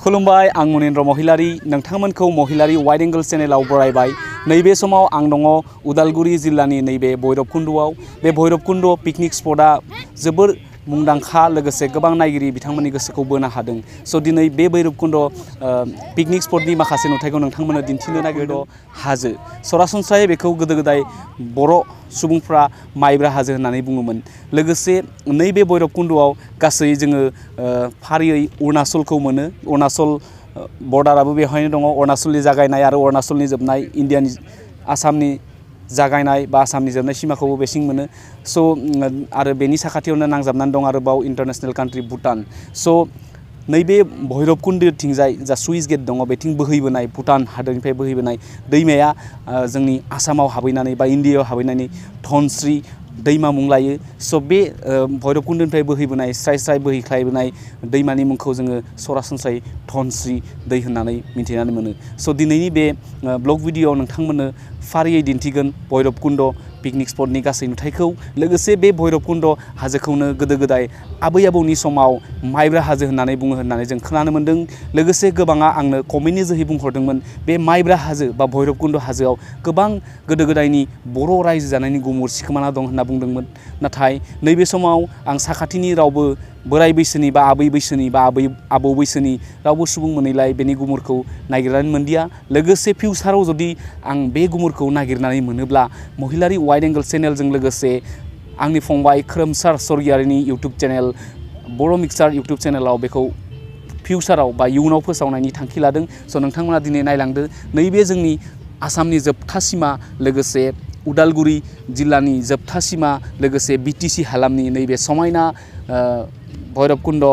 खुलुमबाय आं मनेन्द्र महिलारी नोंथांमोनखौ महिलारी wide angle चेनेलाव बरायबाय। नैबे समाव आं दङ उदालगुरि जिल्लानि नैबे भैरबकुन्दआव। बे भैरबकुन्द पिकनिक स्पटआ जोबोर मुंदांखा, लोगोसे गोबां नायगिरि बिथांमोननि गोसोखौ बोनो हादों। स' दिनै बे भैरबकुन्द पिकनिक स्पटनि माखासे नुथायखौ नोंथांमोननो दिन्थिनो नागिरदों। हाजो सरासनस्रायै बेखौ गोदो गोदाय बर' सुबुंफ्रा माइब्रा हाजो होननानै बुङोमोन। लोगोसे नैबे भैरबकुन्दआव गासै जोङो फारियै अरुणाचलखौ मोनो। अरुणाचल बर्डाराबो बेवहायनो दङ। अरुणाचलनि जागायनाय आरो अरुणाचलनि जोबनाय, इन्डियानि आसामनि जागायनाय बा आसामनि जोबनाय सिमाखौबो बेसिं मोनो। स' आरो बेनि साखाथियावनो नांजाबनानै दं आरोबाव इन्टारनेशनेल कान्ट्रि भुटान। स' नैबे भैरबकुन्दथिंजाय जा सुइस गेट दङ, बेथिं बोहैबोनाय भुटान हादोरनिफ्राय बोहैबोनाय दैमाया जोंनि आसामाव हाबहैनानै बा इन्डियायाव हाबहैनानै धनस्रि दैमा मुं लायो। स' बे भैरबकुन्दनिफ्राय बोहैबोनाय स्राय स्राय बोहैख्लायबोनाय दैमानि मुंखौ जोङो सरासनस्रायै धनस्रि दै होननानै मिथिनानै मोनो। स' दिनैनि बे ब्लग भिडिअ'आव नोंथांमोननो फारियै दिन्थिगोन भैरबकुन्द पिकनिक स्पटनि गासै नुथायखौ। लोगोसे बे भैरबकुन्द हाजोखौनो गोदो गोदाय आबै आबौनि समाव माइब्रा हाजो होननानै बुङो होननानै जों खोनानो मोन्दों। लोगोसे गोबाङा आंनो कमेन्टनि जोहै बुंहरदोंमोन बे माइब्रा हाजो बा भैरबकुन्द हाजोआव गोबां गोदो गोदायनि बर' रायजो जानायनि गुमुर सिखोमाना दं होनना बुंदोंमोन। नाथाय नैबे समाव आं साखाथिनि रावबो बोराय बैसोनि बा आबै बैसोनि बा आबौ बैसोनि रावबो सुबुं मोनैलाय बेनि गुमुरखौ नागिरनानै मोनदिया। लोगोसे फिउचाराव जुदि आं बे गुमुरखौ नागिरनानै मोनोब्ला महिलारी वाइड एंगल चेनेलजों लोगोसे आंनि फंबाय खोरोमसार सरगियारिनि इउटुब चेनेल बर' मिक्सार इउटुब चेनेलाव बेखौ फिउचाराव बा इयुनाव फोसावनायनि थांखि लादों। स' नोंथांमोना दिनै नायलांदो नैबे जोंनि आसामनि जोबथा सिमा, लोगोसे उदालगुरि जिल्लानि जोबथा सिमा, लोगोसे BTC हालामनि नैबे समायना भैरबकुन्द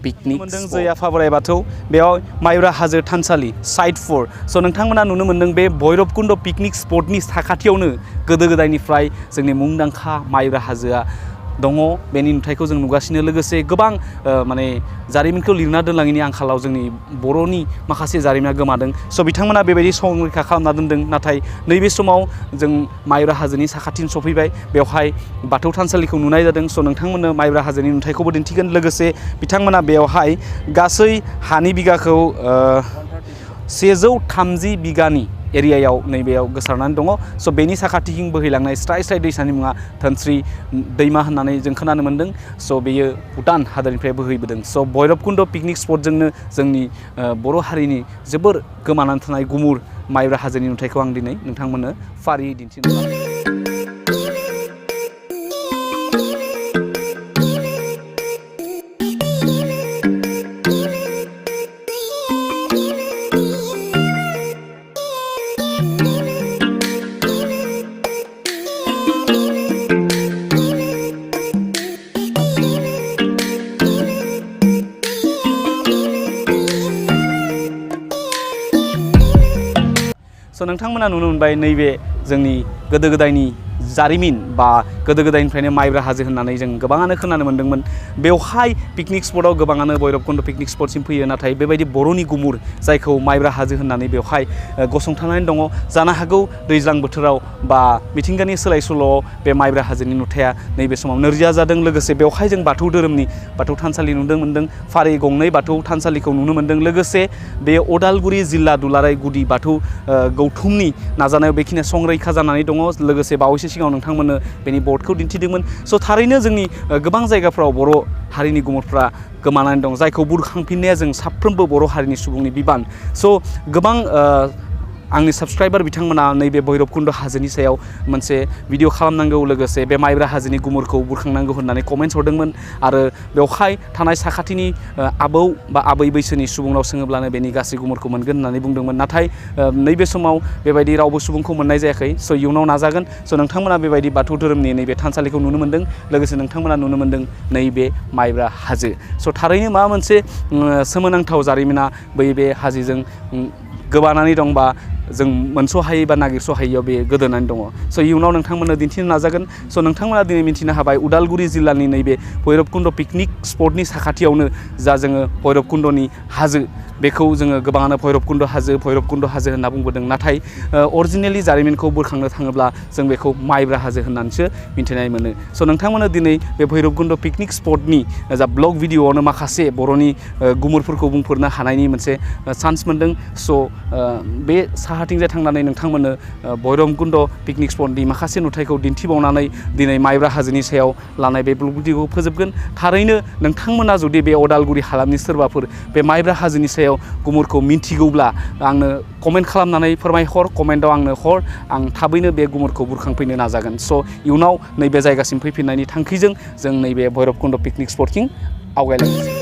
पिकनिक मोनदों। जय आफा बोराइ बाथौ, बेयाव माइब्रा हाजो थानसालि साइड 4। स' नोंथांमोना नुनो मोन्दों बे भैरबकुन्द पिकनिक स्पटनि साखाथियावनो गोदो गोदायनिफ्राय जोंनि मुंदांखा माइब्रा हाजोआ दङ। बेनि नुथायखौ जों नुगासिनो। लोगोसे गोबां माने जारिमिनखौ लिरना दोनलाङैनि आंखालाव जोंनि बर'नि माखासे जारिमिना गोमादों। स' बिथांमोना बेबायदि संरैखा खालामना दोनदों। नाथाय नैबे समाव जों माइब्रा हाजोनि साखाथिनि सफैबाय। बेवहाय बाथौ थानसालिखौ नुनाय जादों। स' नोंथांमोननो माइब्रा हाजोनि नुथायखौबो दिन्थिगोन। लोगोसे बिथांमोना बेवहाय गासै हानि बिगाखौ 130 बिगानि एरियायाव नैबेयाव गोसारनानै दङ। स' बेनि साखाथिथिं बोहैलांनाय स्राय स्राय दैसानि मुङा धनस्रि दैमा होननानै जों खोनानो मोन्दों। स' बेयो भुटान हादोरनिफ्राय बोहैबोदों। स' भैरबकुन्द पिकनिक स्पटजोंनो जोंनि बर' हारिनि जोबोर गोमानानै थानाय गुमुर माइब्रा हाजोनि नुथायखौ आं दिनै नोंथांमोननो फारियै दिन्थिनो लादों। स' नोंथांमोना नुनो मोनबाय नैबे जोंनि गोदो गोदायनि जारिमिन बा गोदो गोदायनिफ्रायनो माइब्रा हाजो होननानै जों गोबाङानो खोनानो मोन्दोंमोन। बेवहाय पिकनिक स्पटआव गोबाङानो भैरबकुन्द पिकनिक स्पटसिम फैयो। नाथाय बेबायदि बर'नि गुमुर जायखौ माइब्रा हाजो होननानै बेवहाय गसंथानानै दङ। जानो हागौ दैज्लां बोथोराव बा मिथिंगानि सोलाय सोल'आव बे माइब्रा हाजोनि नुथाया नैबे समाव नोरजिया जादों। लोगोसे बेवहाय जों बाथौ धोरोमनि बाथौ थानसालि नुनो मोन्दों। फारि गंनै बाथौ थानसालिखौ नुनो मोन्दों। लोगोसे बे उदालगुरि जिल्ला दुलाराय गुदि बाथौ गौथुमनि नाजानायाव बेखिनिया संरैखा जानानै दङ। लोगोसे बावैसो सिगाङाव नोंथांमोननो बेनि बर्डखौ दिन्थिदोंमोन। स' थारैनो जोंनि गोबां जायगाफ्राव बर' हारिनि गुमुरफ्रा गोमानानै दं, जायखौ बुरखांफिननाया जों साफ्रोमबो बर' हारिनि सुबुंनि बिबान। स' गोबां आंनि साबस्क्राइबार बिथांमोना नैबे भैरबकुन्द हाजोनि सायाव मोनसे भिडिअ खालामनांगौ, लोगोसे बे माइब्रा हाजोनि गुमुरखौ बुरखांनांगौ होननानै कमेन्ट्स हरदोंमोन। आरो बेवहाय थानाय साखाथिनि आबौ बा आबै बैसोनि सुबुंनाव सोङोब्लानो बेनि गासै गुमुरखौ मोनगोन होननानै बुंदोंमोन। नाथाय नैबे समाव बेबायदि रावबो सुबुंखौ मोननाय जायाखै। स' इयुनाव नाजागोन। स' नोंथांमोना बेबायदि बाथौ धोरोमनि नैबे थानसालिखौ नुनो मोन्दों। लोगोसे नोंथांमोना नुनो मोन्दों नैबे माइब्रा हाजो। स' थारैनो माबा मोनसे सोमोनांथाव जारिमिना बे हाजोजों गोबानानै दं बा जों मोनस' हायै बा नागिरस' हायैयाव बे गोदोनानै दङ स' इयुनाव नोंथांमोननो दिन्थिनो नाजागोन स' नोंथांमोना दिनै मिन्थिनो हाबाय उदालगुरि जिल्लानि नैबे भैरबकुन्द पिकनिक स्पटनि साखाथियावनो जा जोङो भैरबकुन्दनि हाजो बेखौ जोङो गोबाङानो भैरबकुन्द हाजो होनना बुंबोदों नाथाय अरिजिनेलि जारिमिनखौ बोखांनो थाङोब्ला जों बेखौ माइब्रा हाजो होननानैसो मिन्थिनाय मोनो स' नोंथांमोना दिनै बे भैरबकुन्द पिकनिक स्पटनि जा ब्लग भिडिअ'आवनो माखासे बर'नि गुमुरफोरखौ बुंफोरनो हानायनि मोनसे चान्स मोन्दों स' बे साहाथिंजाय थांनानै नोंथांमोननो भैरबकुन्द पिकनिक स्पटनि माखासे नुथायखौ दिन्थिबावनानै दिनै माइब्रा हाजोनि सायाव लानाय बे ब्लग भिडिअ'खौ फोजोबगोन थारैनो नोंथांमोना जुदि बे उदालगुरि हालामनि सोरबाफोर बे माइब्रा हाजोनि सायाव गुमुरखौ मिन्थिगौब्ला आंनो कमेन्ट खालामनानै फोरमायहर कमेन्टआव आंनो हर आं थाबैनो बे गुमुरखौ बुरखांफैनो नाजागोन स' इयुनाव नैबे जायगासिम फैफिननायनि थांखिजों जों नैबे भैरबकुन्द पिकनिक स्पटथिं आवगायलांगोन